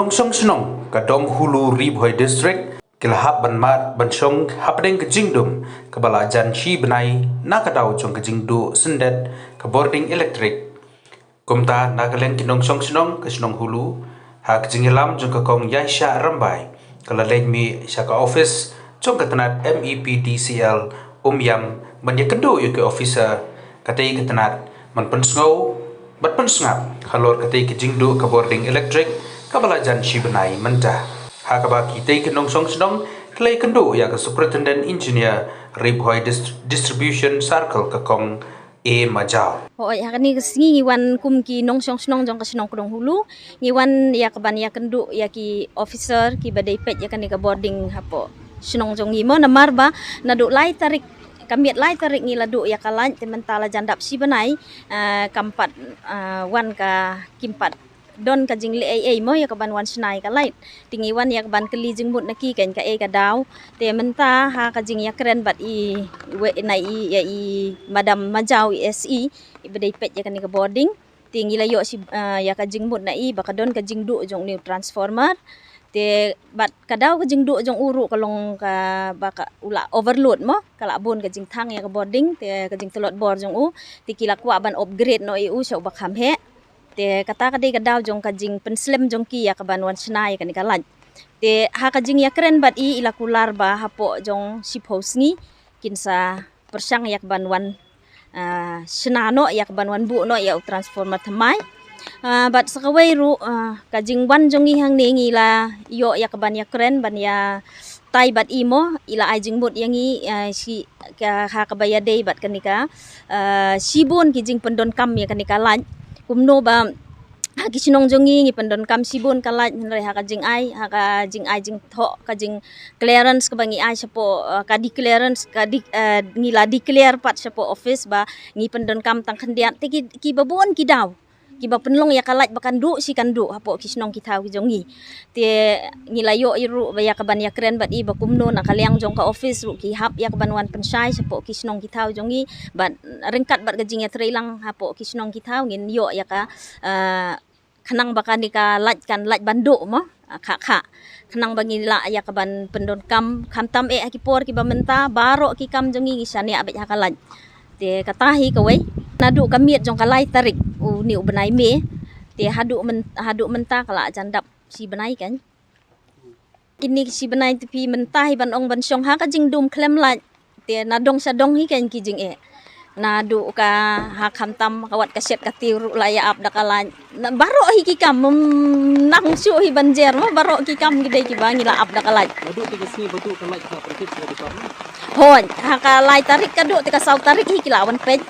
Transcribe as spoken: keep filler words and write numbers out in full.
Nongshong shnong ka Donghulu, Ri Bhoi District, ki la hap ban mad ban shong hapdeng ka jingdum kaba la jan shi bnai na ka daw jong ka jingduh syndet ka bording elektrik. Kumta na ka liang ki nongshong shnong ka shnong Hulu, ha ka jingïalam jong ka Kong Yaisha Rambai, ka la leit mih sha ka office jong ka tnat M E P D C L Umiam ban ïakynduh ïa ki officer katei ka tnat ban pynsngew bad pynsngap halor katei ka jingduh ka bording elektrik kaba la jan shi bnai mynta. Ha kaba kitei ki nongshong shnong ki la ïakynduh ïa ka Superintendent Engineer Ri Bhoi Dist-, Distribution Circle ka Kong A Majaw. Hooid, ha kane ka sngi ngi wan kum ki nongshong shnong jong ka shnong Kdong Hulu, ngi wan ïa ka ban ïakynduh ïa ki officer kiba dei peit ïa kane ka bording hapoh shnong jong ngi mo, namar ba naduh lai tarik, ka miet lai tarik ngi la duh ïa ka light, te mynta la jan dap shi bnai, ah, kam pat, ah, wan ka, kim pat don ka jingleh ei ei mo ïa ka ban wan shna ïa ka light. Te ngi wan ïa ka ban kylli jingmut na ki, kan ka ei ka daw. Te mynta ha ka jingïakren bad i, we, na i, ïa i Madam Majaw, i S E, iba dei peit ïa kane ka bording. Te ngi la ïoh shi, ah, ïa ka jingmut na i ba ka don ka jingduh jong u new transformer. Te bad ka daw ka jingduh jong u ruh ka long kaba ka, u la overload mo, ka la bun ka jingthang ïa ka bording, te ka jingtlot bor jong u. Te ki la kwah ban upgrade noh ïa u sha uba kham heh. Te kata ka dei ka daw jong ka jingpynslem jong ki ïa ka ban wan shna ïa kane ka light. Te ha ka jingïakren bad i, i la kular ba hapoh jong shiphew sngi kin sa pyrshang ïa ka ban wan, ah, shna noh ïa ka ban wan buh noh ïa u transformer thymmai. Ah, bad sa kawei ruh, ah, ka jingwan jong ngi hangne ngi la ïoh ïa ka ban ïakren ban ïa tai bad i mo, i la ai jingmut ïa ngi, ah, shi ka, ha kaba ïadei bad kane ka, ah, shibun ki jingpyndonkam ïa kane ka light. Kumno ba ha ki shnong jong ngi ngi pyndonkam shibun ka light, hynrei ha ka jingai, ha ka jingai jingthoh, ka jing clearance kaba ngi ai shapoh, ah, ka declarance, ka di, ah, ngi la declare pat shapoh office ba ngi pyndonkam tang khyndiat, te ki, kiba bun ki daw kiba pynlong ïa ka light ba kan duh shi kan duh hapoh ki shnong ki thaw ki jong ngi. Te ngi la ïoh ïa ruh ba ïa ka ban ïakren bad i ba kumno na ka liang jong ka office ruh ki hap ïa ka ban wan pynshai shapoh ki shnong ki thaw jong ngi, bad ryngkat bad ka jingïatreilang hapoh ki shnong ki thaw ngin ïoh ïa ka, ah, khnang ba kane ka light kan light ban duh mo, ah, kha kha. Khnang ba ngin lah ïa ka ban pyndonkam, khamtam eh ha ki por kiba mynta, baroh ki kam jong ngi ngi shaniah beit ha ka light. Te kata hi kawei. Naduh ka miet jong ka lai tarik une u bnai May, te haduh myn-, haduh mynta ka la jan dap shi bnai kan. Kine shi bnai te phi mynta hi ban ong ban shong ha ka jingdum khlem light. Te na dong sha dong hi kan ki jingeh. Naduh ka ha khamtam ka wat ka shet ka tiew ruh la ïa ap da ka light. Na baroh hi ki kam, mm, nang shuh hi ban jer mo, baroh ki kam ki dei kiba ngi la ap da ka light. Naduh te ka sngi ba duh ka light ka pyrthei ka department. Hooid, ha ka lai tarik ka duh te ka saw tarik hi ki la wan peit.